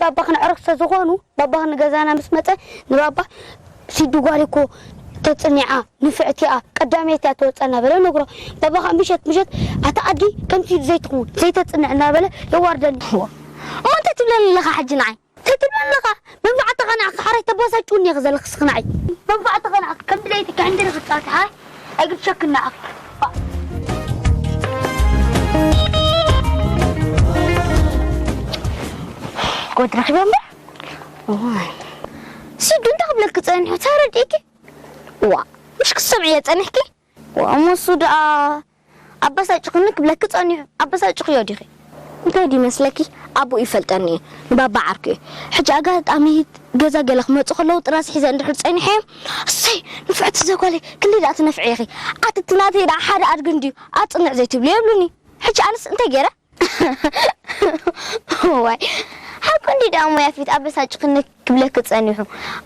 ባባ ክነዕርፍ ስለ ዝኾኑ፣ ባባ ንገዛና ምስ መጸ፣ ንባባ፣ "ሲዱ ጓል እኮ ተጽኒዓ፣ ንፍዕቲ እያ፣ ቀዳመይቲ እያ ትወጸና" በለ ነግሮ። ባባ ከዓ ምሸት ምሸት፣ "ኣታ ኣዲ፣ ከምቲ ዘይትኸውን፣ ዘይተጽንዕ" እናበለ የዋርደኒ። እሞ እንታይ ትብለኒ ኣለኻ ሕጂ ንዓይ? እንታይ ትብለኒ ኣለኻ? መንፋዕትኻ ንዓኻ ሓራይ ተባሳጭውኒ ኢኻ ዘለኻ እስኺ ንዓይ። መንፋዕትኻ ንዓኻ ከም ድሌትካ ሕንድሪ ክትጻወት ሓራይ ኣይግድሸክን ንዓኻ። ጎድ ረኺበ እምበር። እዋይ። ሲዱ እንታይ ክብለኪ ጸኒሑ? ተረዲእኪ? ዋ፣ ምሽ ክትሰምዕዮ ጸኒሕኪ? ዋ፣ እሞ እሱ ደኣ ኣበሳጭኽኒ ክብለኪ ጸኒሑ። ኣበሳጭኽዮ ዲኺ? እንታይ ድዩ መስለኪ? ኣቦኡ ይፈልጠኒ እዩ። ንባባ ዓርኩ እዩ። ሕጂ ኣጋጣሚ ገዛ ገለ ክመጹ ከለዉ ጥራስ ሒዘ እንድሕር ጸኒሐ፣ "እሰይ፣ ንፍዕቲ ዘጓለይ፣ ክንደይ ደኣ ትነፍዒ ኢኺ? ኣቲ እቲ ናተይ ደኣ ሓደ ኣድጊ እንድዩ፣ ኣጽንዕ ዘይትብልዮ?" ይብሉኒ። ሕጂ ኣነስ እንታይ ገይረ? ዋይ፣ ሓቁ እንዲ ደኣ እሞ ያፌት ኣበሳጭኽኒ ክብለኪ ጸኒሑ።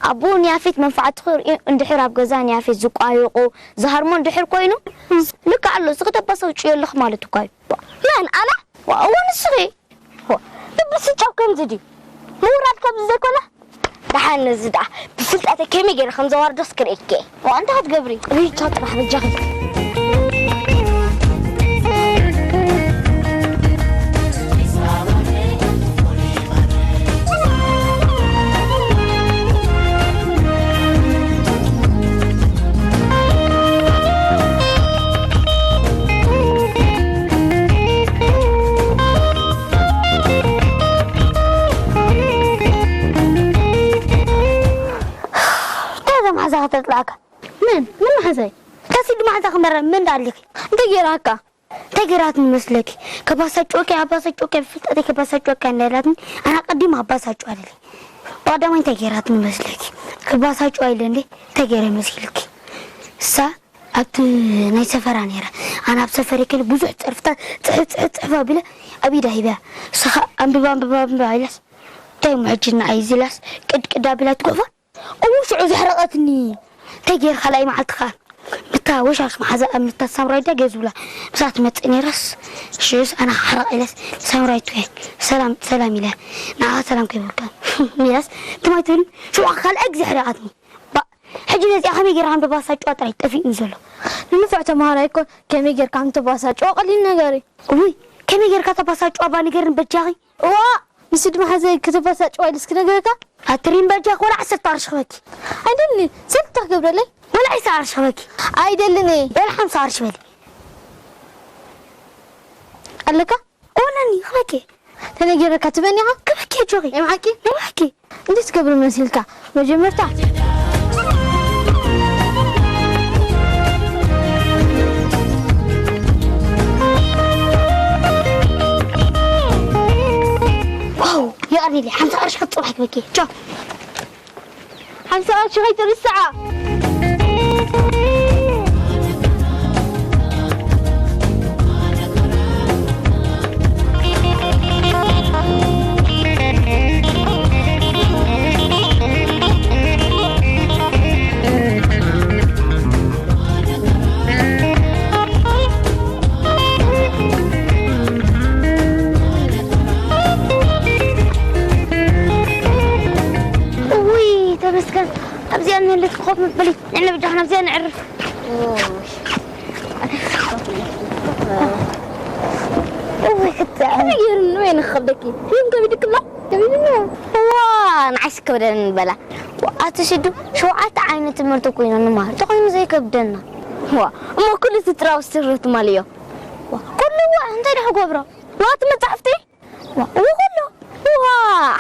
ኣቦኡ ንያፌት መንፋዕቲ ክርእዩ እንድሕር ኣብ ገዛ ንያፌት ዝቋየቑ፣ ዝሃርሞ እንድሕር ኮይኑ፣ ልክዕ ኣሎ፣ እስኺ ተባሳውጭዮ ኣለኺ ማለት እኳ እዩ። መን፣ ኣነ? ዋ፣ እወ፣ ንስኺ። ዋ፣ ብብስጫው ከምዚ ድዩ? ምውራድ ከምዚ ዘይኮነ? ደሓን ነዚ ደኣ ብፍልጠተይ ከመይ ገይረ ከም ዘዋርዶስ ክርእየኪ እየ። ዋ፣ እንታይ ክትገብሪ? ሪቻ ጥራሕ በጃኺ። እንታይ እዛ መሓዛ ከተጥልኣካ? መን? መን መሓዛይ? ከሲድ መሓዛ ክመረ መን ዳሊኺ? እንታይ ገይራካ? እንታይ ገይራትኒ መስለኪ? ከባሳጭወኪ፣ ኣባሳጭወኪ፣ ብፍልጠተይ ከባሳጭወኪ እንዳላትኒ፣ ኣና ቀዲም ኣባሳጭዋ ደሊ። ቀዳማይ እንታይ ገይራትኒ መስለኪ? ከባሳጭዋ ኢለ እንዴ? እንታይ ገይረ መሲልኪ? እሳ ኣብቲ ናይ ሰፈራ ነይራ። ኣነ ኣብ ሰፈረይ ከለ ብዙሕ ጸርፍታት ጽሕፍ፣ ጽሕፍ፣ ጽሕፍ ኣቢለ ኣብ ኢዳ ሂበያ። እሳ ኸኣ ኣንብባ፣ ኣንብባ፣ ኣንብባ ኢላስ፣ እንታይ እሞ ሕጂ ንዓይ እዚ ኢላስ ቅድቅድ ኣቢላ ትጎፋ። እዉ ሽዑ ዘሕረቐትኒ። እንታይ ገይርካ ካልኣይ መዓልቲ ኸኣ? ምታ ወሻሽ መሓዛ ኣብ ምታ ሳምራዊት ዳ ገዝ ብላ። ምሳ ትመጽእ ነይራስ፣ ሽዑስ ኣነ ክሕረቕ ኢለስ ሳምራዊት ወይ ሰላም፣ ሰላም ኢለ። ንዓኻ ሰላም ከይብልካ። ኢላስ ትማይ ትብል፣ ሽዑ ካልኣይ ግዜ ሕረቐትኒ። ባ፣ ሕጂ ነዚኣ ከመይ ገይርካ ከም ተባሳጭዋ ጥራይ ጠፊእኒ ዘሎ። ንንፉዕ ተምሃራይ እኮ ከመይ ጌርካ ከም ተባሳጭዎ ቀሊል ነገር እዩ። እውይ፣ ከመይ ጌርካ ተባሳጭዋ እባ ንገርኒ በጃኺ። እዋ፣ ንስዲ መሓዘይ ከተባሳጭዋ ኢሉ እስኪ ነገረካ። ኣትሪን በጃኺ ወላ ዓሰርተ ቅርሺ ክበኪ። ኣይደልኒ፣ ሰልፍታ ክገብረለይ። ወላ ዒስራ ቅርሺ ክበኪ። ኣይደልን እየ። ወላ ሓምሳ ቅርሺ በሊ። ኣለካ? ወላኒ፣ ክበኪ። ተነጊረካ ትበኒ ኢኻ? ክበኪ ጆኺ። ናይ ብሓቂ? ናይ ብሓቂ። እንዴት ትገብር መሲልካ? መጀመርታ። ዋው፣ የቐኒለይ፣ ሓምሳ ቅርሺ ክጽባሕ ክበኪ። ቻው። ሓምሳ ቅርሺ ከይትርስዓ። እውይ፣ ተመስገን። ኣብዚኣ እንህልት ኮፍ መበሊ ንሕና በጃ ናብዚኣ ነዕርፍ። እውይ፣ ክትጥዕም። ከመይ ገይሩ ንበይ ንኸብደኪ? ይህም ከቢድክላ? ከቢድና። እዋ፣ ንዓይስ ከብደን በላ። ዋ፣ ኣቲ ሽዱ፣ ሸውዓተ ዓይነት ትምህርቲ ኮይና ንመሃር። ተኾይኑ ዘይከብደና። ዋ፣ እሞ ኩሉ እቲ ጥራውስ ትምህርቲ ማልዮ። ዋ፣ ኩሉ ዋ፣ እንታይ ደኣ ክገብሮ? ዋ፣ እቲ መጻሕፍቲ? ዋ፣ እዎ ኩሉ። ዋ፣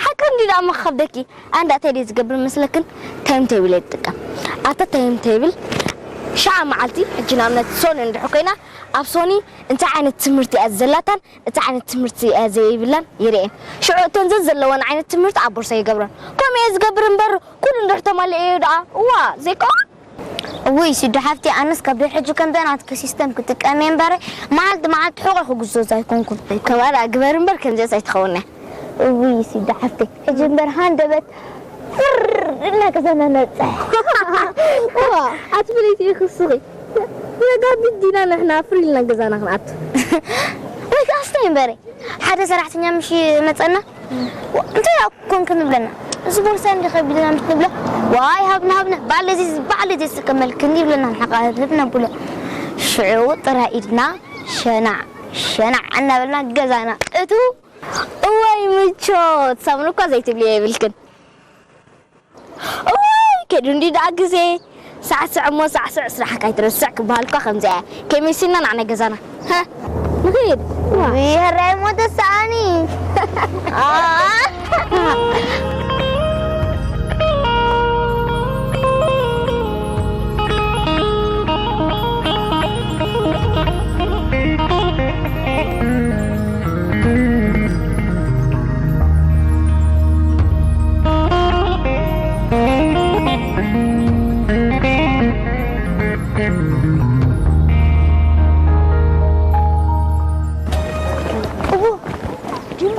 ሓቂ እንዲ ደኣ እሞ ክኸብደኪ። ኣንዳ እንታይ ድየ ዝገብር መስለክን? ታይም ቴብል እየ ዝጥቀም። ኣታ ታይም ቴብል፣ ሸዓ መዓልቲ፣ ሕጂ ንኣብነት ሶኒ እንድሕር ኮይና፣ ኣብ ሶኒ እንታይ ዓይነት ትምህርቲ እያ ዘላታን እንታይ ዓይነት ትምህርቲ እያ ዘይብላን ይርእየን። ሽዑ እተን ዘዘለወን ዓይነት ትምህርቲ ኣብ ቦርሳ ይገብረን። ከምኡ እየ ዝገብር እምበር፣ ኩሉ እንድሕር ተማሊኡ እዩ ደኣ። እዋ፣ ዘይከውን? እውይ፣ ሲዱ ሓፍቲ፣ ኣነስ ካብ ድሕሪ ሕጂ ከምዛ ናትኪ ሲስተም ክጥቀም እየ እምበር፣ መዓልቲ መዓልቲ ሕቖይ ክጉዘዝ ኣይኮንኩን። ከምኣ ደኣ ግበር እምበር፣ ከምዚኣስ ኣይትኸውን እያ። እውይ፣ ሲዱ ሓፍቲ፣ ሕጂ እምበር ሃንደበት ፍር ኢልና ገዛና ነብጽሕ። እዋ፣ ኣቲ ፍለይቲ ኢኺ እስኺ። ነጋ ግዲና ንሕና ፍር ኢልና ገዛና ክንኣቱ። ወይ ከኣ ስታይ እምበረ፣ ሓደ ሰራሕተኛ ምሽ መጸና፣ እንታይ ደኣ ኮንክን ይብለና። እዚ ቦርሳ እንዲ ከቢድና ምስ ንብሎ፣ ዋይ ሃብና ሃብና፣ ባዕሉ እዚ፣ ባዕሉ እዚ ዝስከመልክን ይብለና፣ ንሕና ከኣ ህብ ነብሎ። ሽዑ ጥራይ ኢድና ሸናዕ ሸናዕ እናበልና ገዛና እቱ። እዋይ ምቾት! ሳሙን እኳ ዘይትብልዮ የብልክን። እዋይ፣ ከይዱ እንዲ ደኣ ግዜ። ሳዕስዕ እሞ ሳዕስዕ፣ ስራሕካ ኣይትረስዕ ክበሃል እኳ ከምዚኣ እያ። ከመይ ሲልና ንዓና ገዛና። ሃ፣ ንኸይድ። ዋ። ውይ፣ ሕራይ እሞ ተሰኣኒ። ኣ። እቡ፣ ጅሚ፣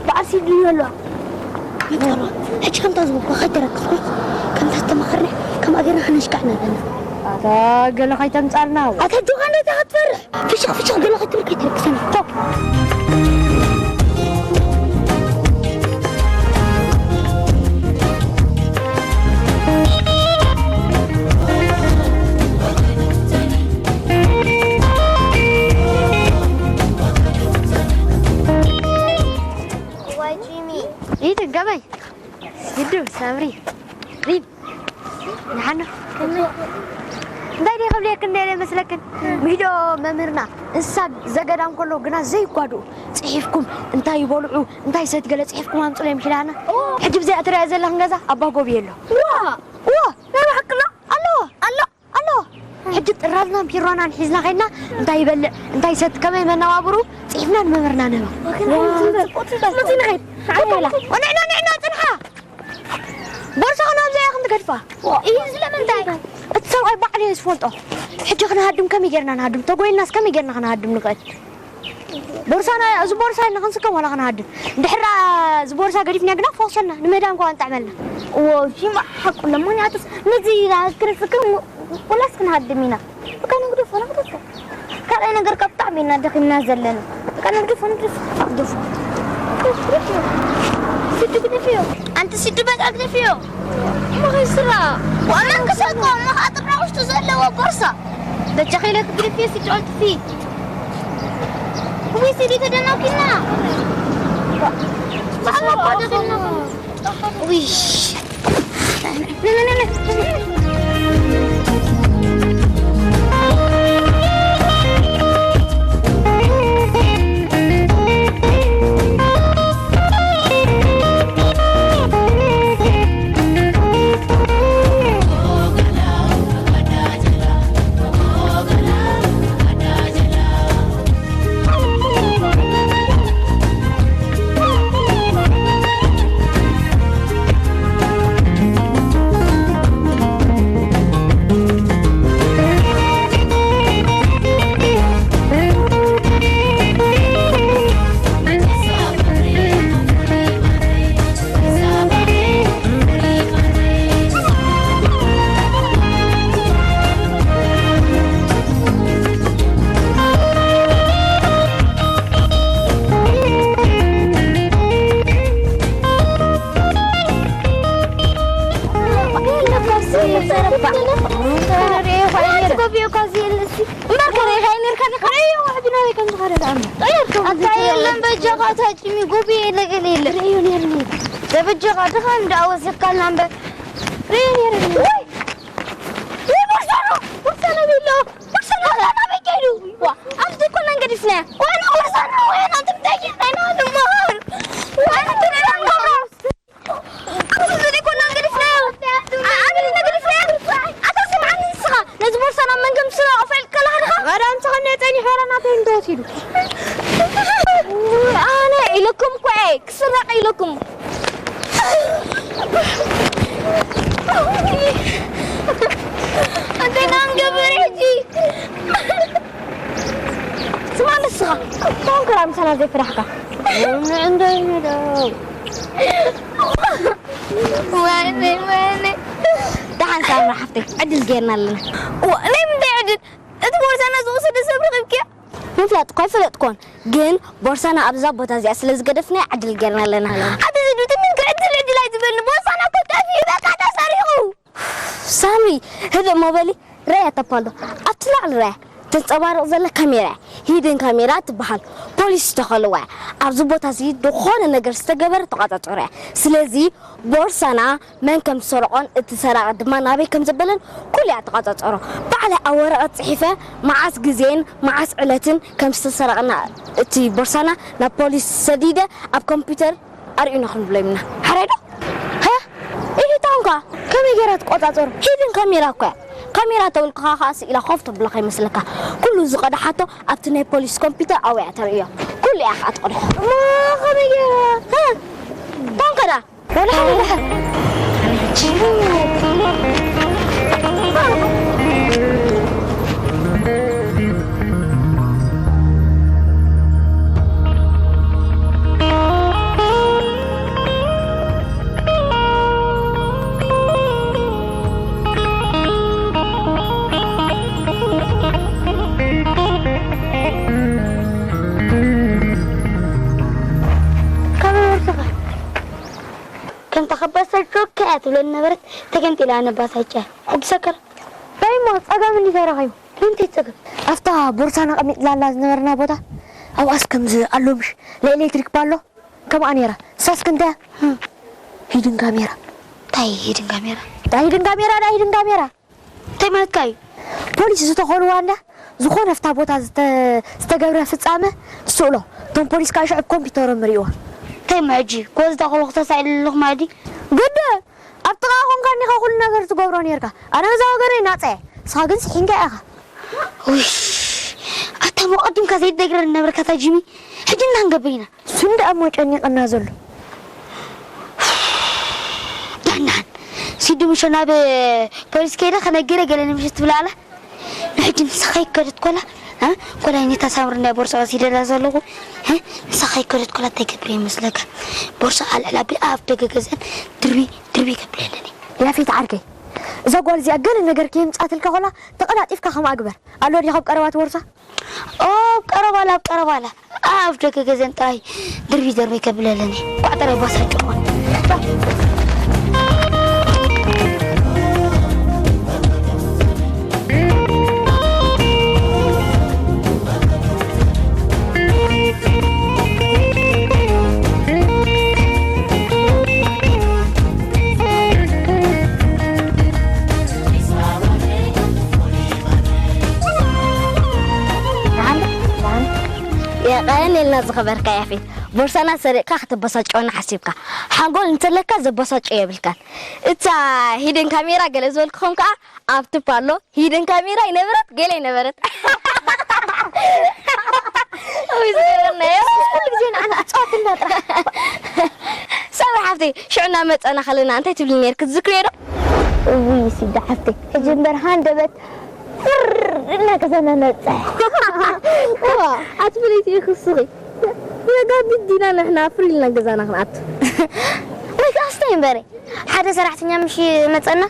በዓል ሲድኒ ኣሎ። ይጠርዋ። ሕጂ ከምታ ዝበልኩ ከይተረክስኩ፣ ከምታ ዝተመኸርና፣ ከምኣ ጌርና ከነሽካዕና ኣለና። ኣታ ገለ ከይተምጻልና። ኣታ ጆኻ እንታይ ክትፈርሕ? ፍሽኽ ፍሽኽ ገለ ክትብል ከይትረክሰና። ቻው። ዋይ ጂሚ። ይትንከመይ። ግዱ ሳምሪ። ሪም። ንሓኖ። እንታይ ደይ ክብለክን ደለ መስለክን? ሚዶ መምህርና እንስሳ ዘገዳም ከሎ ግና ዘይጓድኡ ጽሒፍኩም እንታይ ይበልዑ እንታይ ሰት ገለ ጽሒፍኩም ኣምጽሎ ይምሽላና። ሕጂ ብዘይ ኣትረያ ዘለኽን ገዛ ኣባ ጎብየ ኣሎ። ዋ! ዋ! ናይ ብሓቅና? ኣሎ! ኣሎ! ኣሎ። ሕጂ ጥራዝናን ፒሮናን ሒዝና ኸይድና እንታይ ይበልዕ እንታይ ይሰት ከመይ መነባብሩ ጽሒፍና ንመምህርና ንህባ። ጽቡቕ ትበል። ጽቡቕ ትበል። ንኸይድ። ንኸይድ። ንዕና ንዕና ጽንሓ። ቦርሳኽን ኣብዛ እያ ክንትገድፋ። እዩ ስለምንታይ? እቲ ሰብኣይ ባዕሉ እየ ዝፈልጦ። ሕጂ ክንሃድም ከመይ ጌርና ንሃድም? ተጎይልናስ ከመይ ጌርና ክንሃድም ንኽእል? ቦርሳና፣ እዚ ቦርሳ ንኽንስከም ዋላ ክንሃድም። እንድሕር እዚ ቦርሳ ገዲፍና ግና ፈኽሰና፣ ንምህዳም ከዋ ንጠዕመልና። ዎ፣ ጂማ ሓቁ ለሞን ያትስ ነዚ ክንስከም ወላስ ክንሃድም ኢና። በቃ ንግደፎ፣ ንግደፎ። ካልኣይ ነገር ካብ ብጣዕሚ ኢና ደኺምና ዘለና። በቃ ንግደፎ፣ ንግደፎ፣ ንግደፎ። ሲዱ ግደፍዮ። ኣንቲ ሲዱ በቃ ግደፍዮ። እሞ ኸይ ስራ። ዋላ ክሰቆ፣ እሞ ኸዓ ጥራሕ ውሽጡ ዘለዎ ቦርሳ። በጃኺ ኢለ ክግደፍዮ፣ ሲዱ ኣልጥፊ። ውይ፣ ሲዲ ተደናቂና። ብዛዕባ እኮ ደኺምና እኮ። ውይ። ነ፣ ነ፣ ነ፣ ነ። እምበር ከመይ ከይነርካ ዲኻ? ኣታ የለን በጃኻ፣ እታ ጭሚ ጎቢ የለ፣ ገለ የለ። ርእዮ ነይርኒ። ዘበጃኻ ድኻ እንዳ ወሲኽካልና እምበር። ርእዮ ነይርኒ። ወይ! ወይ ቦርሳኖ! ቦርሳኖ ቤሎ! ቦርሳኖ ኣበይ ከይዱ? ዋ! ኣብዚ እኮ ኢና ገዲፍናያ። ዋና ቦርሳኖ፣ ዋና ትምታይ ጌርካይና ድማ። ዋና ትምታይ ጌርካይና። ነዚ ቦርሳ ናብ መን ከም ዝስረቆ ፈልጥ ከለኻ ዲኻ? ቀዳም ተኸነ ጸኒሑ ዋላ ናተይ እንተወሲዱ። ኣነ ኢለኩም እኮ እየ ክስረቕ ኢለኩም። እንታይ ኢና ክንገብር ሕጂ? ስማ ንስኻ፣ እንታይ ኮራ ምሳና ዘይፈዳሕካ? ንዕንደይ ንደው። ወይኔ፣ ወይኔ። ደሓን ሳምራ ሓፍተይ፣ ዕድል ጌርና ኣለና። ዋ፣ ናይ ምንታይ ዕድል? እቲ ቦርሳና ዝወሰደ ሰብ ረኺብክያ? ምፍላጥ እኳ ኣይፈለጥኩን፣ ግን ቦርሳና ኣብዛ ቦታ እዚኣ ስለ ዝገደፍናያ ዕድል ጌርና ኣለና። ኣቲ ዝዱት ምን ክዕድል ዕድል ኣይትበልኒ፣ ቦርሳና እኮ ጠፊኡ፣ በቃ ተሰሪቑ። ሳምሪ፣ ህድእ እሞ በሊ፣ ረኣያ ተፓልዶ፣ ኣብቲ ላዕሊ ረኣያ፣ ተንጸባርቕ ዘላ ካሜራ እያ። ሂድን ካሜራ ትበሃል። ፖሊስ ዝተኸልዋ እያ። ኣብዚ ቦታ እዚ ዝኾነ ነገር ዝተገበረ ተቋጻጸሩ እያ። ስለዚ ቦርሳና መን ከም ዝሰረቖን እቲ ሰራቒ ድማ ናበይ ከም ዘበለን ኩሉ እያ ተቋጻጸሮ። ባዕለይ ኣብ ወረቐት ጽሒፈ መዓስ ግዜን መዓስ ዕለትን ከም ዝተሰረቐና እቲ ቦርሳና ናብ ፖሊስ ሰዲደ ኣብ ኮምፒውተር ኣርእዩና ክንብሎ ኢና። ሓራይ ዶ? ሃ? ኢሂ፣ ታንኳ ከመይ ገይራ ትቆጻጸሩ? ሂድን ካሜራ እኮ እያ። ካሜራ ተውልቅኻ ከኣ ስኢላ ኮፍ ተብሎ ከይመስለካ። ኩሉ ዝቐድሓቶ ኣብቲ ናይ ፖሊስ ኮምፒውተር ኣብያ ተርእዮ። ኩሉ እያ ከኣ ትቐድሖ። እሞ ከመይ ገይራ? ሃ? ታንኳ ደኣ? ወላ ሓደ ደሓር። ካበይ ወርድኻ? ከምታ ከባሳ ጆክ እያ ትብለኒ ነበረት፣ ተገምጢላ ነባሳ ጨ። ሕጂ ሰከር። እንታይ እሞ ጸገም እንዲ ተረኺቡ? ንምንታይ ጸገም? ኣብታ ቦርሳና ቀሚጥላ ኣላ ዝነበርና ቦታ፣ ኣብኣስ ከምዚ ኣሎ ምሽ፣ ናይ ኤሌክትሪክ ባሎ፣ ከምኣ ነይራ። ንሳስ ክንደያ? ህም። ሂድን ካሜራ። እንታይ ሂድን ካሜራ? እንታይ ሂድን ካሜራ? እንታይ ሂድን ካሜራ? እንታይ ማለትካ እዩ? ፖሊስ ዝተኸልዋ እንዳ ዝኾነ ኣብታ ቦታ ዝተ-፣ ዝተገብረ ፍጻመ ስእሎ። እቶም ፖሊስ ከዓ ሽዑ ኮምፒውተሮም ርእይዋ። እንታይ እሞ ሕጂ? ጎዝ ተኸልኹ ተሳኢሉ ኣለኹ ማለት ድዩ? ግዲ! ኣብ ጥቓ ኮንካ እኒኻ ኩሉ ነገር ትገብሮ ነርካ። ኣነ ገዛ ወገነይ ናጻ እየ። ንስኻ ግን ስሒንካ ኢኻ። ውይ! ኣታ እሞ ቀዲምካ ዘይትነግረኒ ነበርካ እታ ጂሚ። ሕጂ እንታይ ክንገብር ኢና? እሱ እንዳ እሞ ጨኒቕና ዘሎ። ዳንዳን፣ ሲዱ ምሾ ናብ ፖሊስ ከይደ ከነገረ ገለ ንምሸት ትብላ ኣላ። ንሕጂ ንስኻ ይከደት ኮላ፣ እ? ኮላ ነታ ሳምሪ ናይ ቦርሳ ወሲደላ ዘለኹ፣ እ? ንስኻ ይከደት ኮላ እንታይ ገብር ይመስለካ? ቦርሳ ኣልዕላ ብኣፍ ደገ ገዘን ድርቢ፣ ድርቢ ከብለለኒ። ያፌት ዓርከይ፣ እዛ ጓል እዚኣ ገለ ነገር ከየምጻትልካ ኮላ ተቐላጢፍካ ከምኣ ግበር። ኣሎ ድዩ ካብ ቀረባ እቲ ቦርሳ? ኦ፣ ኣብ ቀረባ ኣላ፣ ኣብ ቀረባ ኣላ። ኣብ ደገ ገዘን ጥራይ ድርቢ ደርበይ ከብለለኒ። ቋዕ ጥራይ ባሳ ጭቆን። የቐንየልና ዝኸበርካ ያፌት፣ ቦርሳና ሰሪቕካ ከተበሳጭወና ሓሲብካ። ሓንጎል እንተለካ ዘበሳጭ የብልካን። እታ ሂደን ካሜራ ገለ ዝበልክኹም ከኣ ኣብቲ ፓሎ ሂደን ካሜራ ይነበረት፣ ገለ ይነበረት። ወይ ዝገርም እዩ። ኩሉ ግዜ ንዓና ክትጻወትና ጥራሕ። ሳምሪ ሓፍተይ፣ ሽዑ እናመጸና ከለና እንታይ ትብሊ ነይርኪ ትዝክርዮ ዶ? እውይ ሲዳ ሓፍተይ፣ ሕጂ እምበር ሃንደበት ፍር ኢልና ገዛና ነብጽሕ። እዋ፣ ኣቲ ፍለይቲ ኢኺ እስኺ። ዘጋቢት ዲና ንሕና ፍር ኢልና ገዛና ክንኣቱ። ወይ ከኣ ስታይ እምበረ፣ ሓደ ሰራሕተኛ ምሽ መጸና፣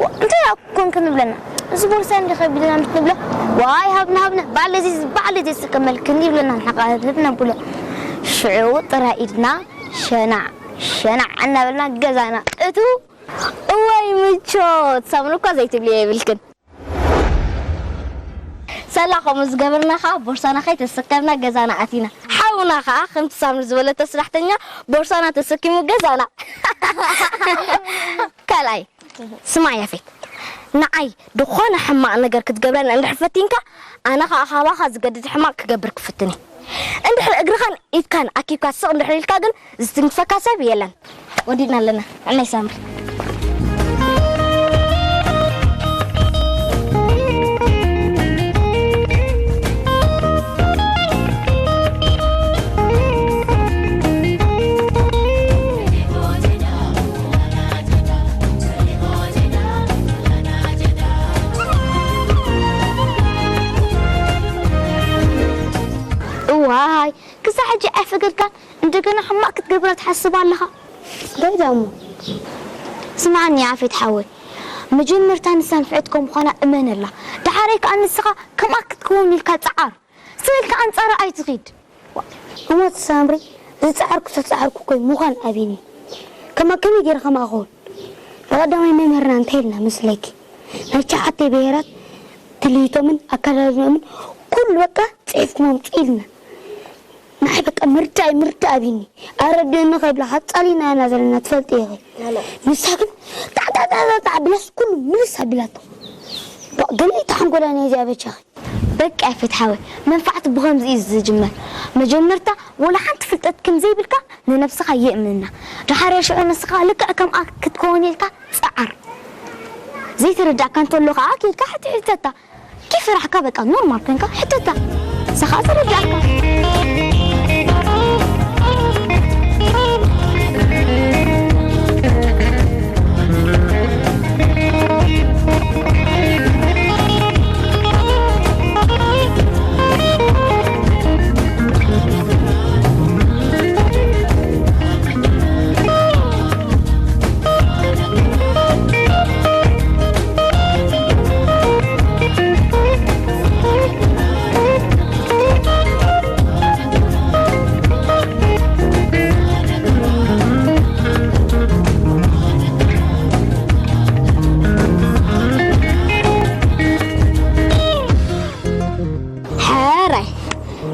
"ዋ፣ እንታይ ደኣ ኮንክን?" ይብለና። "እዚ ቦርሳ እንዲ ከቢድና ምስ ንብሎ፣ 'ዋይ፣ ሃብና፣ ሃብና፣ ባዕለይ ዘይ-፣ ባዕለይ ዘይስከመልክን' ይብለና፣ ንሕና ከኣ ህብ ነብሎ። ሽዑ ጥራይ ኢድና ሸናዕ፣ ሸናዕ እናበልና ገዛና እትው። እዋይ ምቾት! ሳምሪ እኳ ዘይትብልዮ የብልክን። ሰላ ከምኡ ዝገበርና ኸኣ ቦርሳና ከይተሰከምና ገዛና ኣቲና። ሓውና ኸኣ ከምቲ ሳምሪ ዝበለቶ ስራሕተኛ ቦርሳና ተሰኪሙ ገዛና። ካልኣይ፣ ስማዕ ያፌት፣ ንዓይ ዝኾነ ሕማቕ ነገር ክትገብረኒ እንድሕር ፈቲንካ፣ ኣነ ኸኣ ካባኻ ዝገድድ ሕማቕ ክገብር ክፍትን እየ። እንድሕር እግርኻን ኢድካን ኣኪብካ ስቕ እንድሕር ኢልካ ግን ዝትንክፈካ ሰብ የለን። ወዲእና ኣለና። ዕናይ ሳምሪ። እዋይ፣ ክሳዕ ሕጂ ኣይፈገግካን፣ እንደገና ሕማቕ ክትገብራ ትሓስብ ኣለኻ። እንታይ ደኣ እሞ? ስምዓኒ ያፌት ሓወይ፣ መጀመርታ ንሳ ንፍዕቲ ከም ምዃና እመነላ፣ ደሓረይ ከኣ ንስኻ ከምኣ ክትከውን ኢልካ ጽዓር። ስለ ኢልካ ኣንጻራ ኣይትኺድ። እሞ ሳምሪ፣ ዝጸዓርኩ ተጻዓርኩ ኮይ ምዃን ኣቢኒ። ከማ ከመይ ገይረ ከማኣ ክኸውን? ብቐዳማይ መምህርና እንታይ ኢልና መስለኪ? ናይ ትሽዓተ ብሄራት ትልሂቶምን ኣከዳድንኦምን ኩሉ በቃ ጽሒፍኩም ኣምጽኡ ኢልና። ንዓይ በቃ ምርዳእ ምርዳእ ኣቢኒ። ኣረድእኒ ከይብላ ሓጻሊና ኢና ዘለና ትፈልጢ ኢኺ። ንሳ ግን ጣዕጣዕጣዕጣዕ ብላስ ኩሉ ምልስ ኣቢላቶ። በ-፣ ገለ ተሓንጎላ ናይ እዚኣ በጃኺ። በቃ ያፌት ሓወይ፣ መንፋዕቲ ብኸምዚ እዩ ዝጅመር። መጀመርታ ወላ ሓንቲ ፍልጠት ከም ዘይብልካ ንነብስኻ የእምንና። ድሓር ሽዑ ንስኻ ልክዕ ከምኣ ክትከውን ኢልካ ጸዓር። ዘይተረዳእካ እንተሎ ኸዓ ኬድካ ሕቲ ሕተታ። ከይፈራሕካ በቃ ኖርማል ኮንካ ሕተታ። ንሳ ኸዓ ተረዳእካ። ሕራይ፣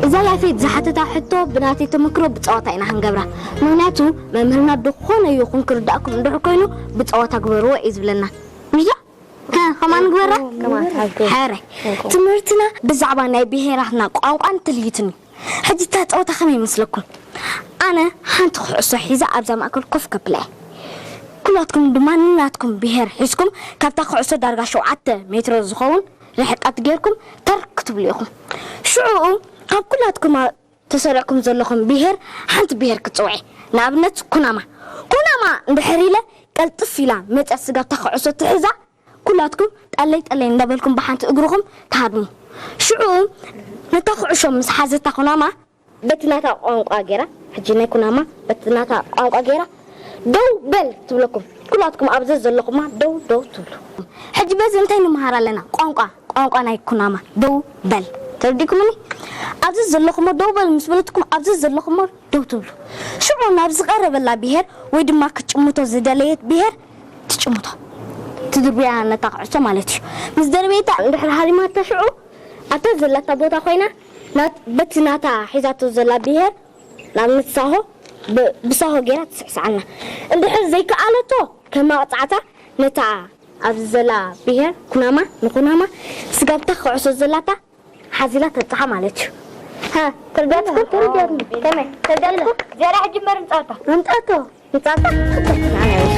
እዛ ያፌት ዝሓተታ ሕቶ ብናተይ ተመክሮ ብጸወታ ኢና ክንገብራ። ምኽንያቱ መምህርና ዝኾነ ይኹን ክርዳእኩም እንድሕር ኮይኑ ብጸወታ ግበርዎ እዩ ዝብለና። ምሽ ዶ? ከ-፣ ከማን ግበራ? ከማን ሓቂ። ሕራይ፣ ትምህርትና ብዛዕባ ናይ ብሄራትና ቋንቋን ትልሂትን እዩ። ሕጂ እታ ጸወታ ከመይ ይመስለኩም? ኣነ ሓንቲ ኩዕሶ ሒዛ ኣብዛ ማእከል ኮፍ ከብላ እየ። ኩላትኩም ድማ ንናትኩም ብሄር ሒዝኩም ካብታ ኩዕሶ ዳርጋ ሸውዓተ ሜትሮ ዝኸውን ርሕቀት ጌርኩም ተር ክትብሉ ኢኹም። ሽዑ ካብ ኩላትኩም ኣ-፣ ተሰሪዕኩም ዘለኹም ብሄር ሓንቲ ብሄር ክትጽውዒ። ንኣብነት ኩናማ። ኩናማ እንድሕር ኢለ ቀልጥፍ ኢላ መጽያ ስጋብ እታ ኩዕሶ ትሕዛ፣ ኩላትኩም ጠለይ ጠለይ እንዳበልኩም ብሓንቲ እግርኹም ትሃድሙ። ሽዑ ነታ ኩዕሾ ምስ ሓዘታ ኩናማ በቲ ናታ ቋንቋ ጌራ፣ ሕጂ ናይ ኩናማ በቲ ናታ ቋንቋ ጌራ ደው በል ትብለኩም። ኩላትኩም ኣብ ዘዘለኹማ ደው ደው ትብሉ። ሕጂ በዚ እንታይ ንምሃር ኣለና? ቋንቋ፣ ቋንቋ ናይ ኩናማ ደው በል። ተረዲእኩምኒ? ኣብ ዘዘለኹሞ ደው በል ምስ በለትኩም ኣብ ዘዘለኹሞ ደው ትብሉ። ሽዑ ናብ ዝቐረበላ ብሄር ወይ ድማ ክትጭምቶ ዝደለየት ብሄር ትጭምቶ። ትድርብያ ነታ ኩዕሶ ማለት እዩ። ምስ ደርበየታ እንድሕር ሃሪማታ ሽዑ ኣብታ ዘላታ ቦታ ኮይና ናት-፣ በቲ ናታ ሒዛቶ ዘላ ብሄር ንኣብነት ሳሆ ብ-፣ ብሳሆ ገይራ ትስዕስዓና። እንድሕር ዘይከኣለቶ ከም መቕጻዕታ ነታ ኣብዚ ዘላ ብሄር ኩናማ ንኩናማ ስጋብታ ኩዕሶ ዘላታ ሓዚላ ተብጽሓ ማለት እዩ። ሃ፣ ተረዳእትኩም? ተረዳእትኩም? ከመይ? ተረዳእትኩም? ዚያዳ ሕጂ እምበር ምጻወታ። ምጻወታ። ምጻወታ?